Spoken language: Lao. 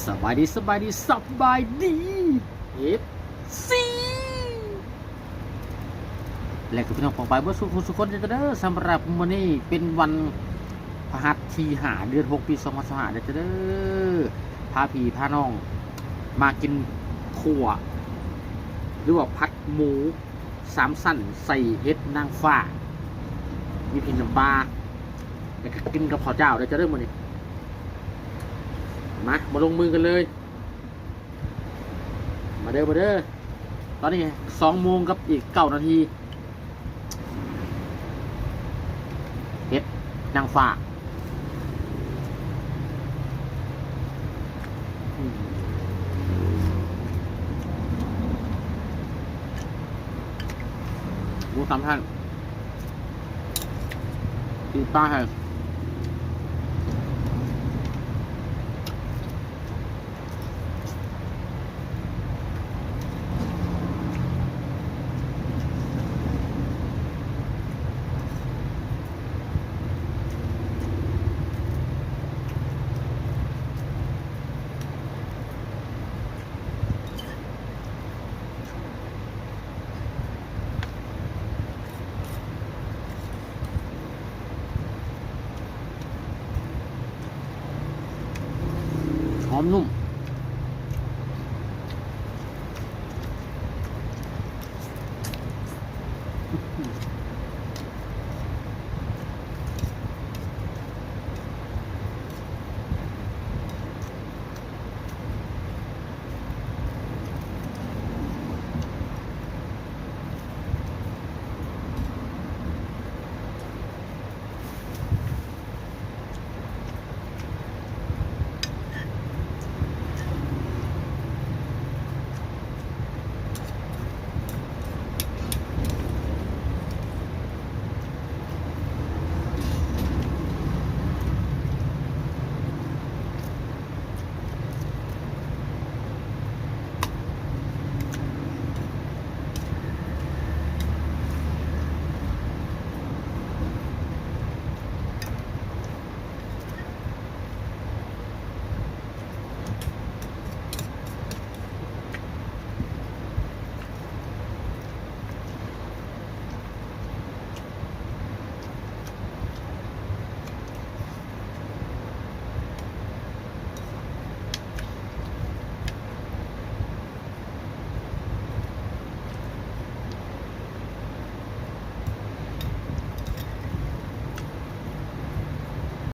ສະບາຍດີ ສະບາຍດີ ສະບາຍດີ ເອັຟຊີ ແລະກໍພີ່ນ້ອງປ້ອງປາຍເບິດສູ່ຜູ້ສູ່ຄົນເດີ. ສຳລັບມື້ນີ້ເປັນວັນພະຫັດທີຫ້າ ເດືອນຫົກ ປີສອງພັນຊາວຫ້າເດີ ພາພີ່ພານ້ອງມາກິນຂົ້ວ ຫຼືວ່າຜັດໝູ ສາມຊັ້ນໃສ່ເຫັດນາງຟ້າ ມີພິ້ງນ້ຳປາ ແລ້ວກໍກິນກັບເຂົ້າຈ້າວເດີ ເຈົ້າເດີ ມື້ນີ້. ມາ ມາລົງມືກັນເລີຍ ມາເດີ ມາເດີ. ຕອນນີ້ສອງໂມງກັບອີກເກົ້ານາທີ. ເຫັດນາງຟ້າ ອືມ ໝູສາມຊັ້ນ ປີກປາໃຫ້. ຫອມນຸ້ມ.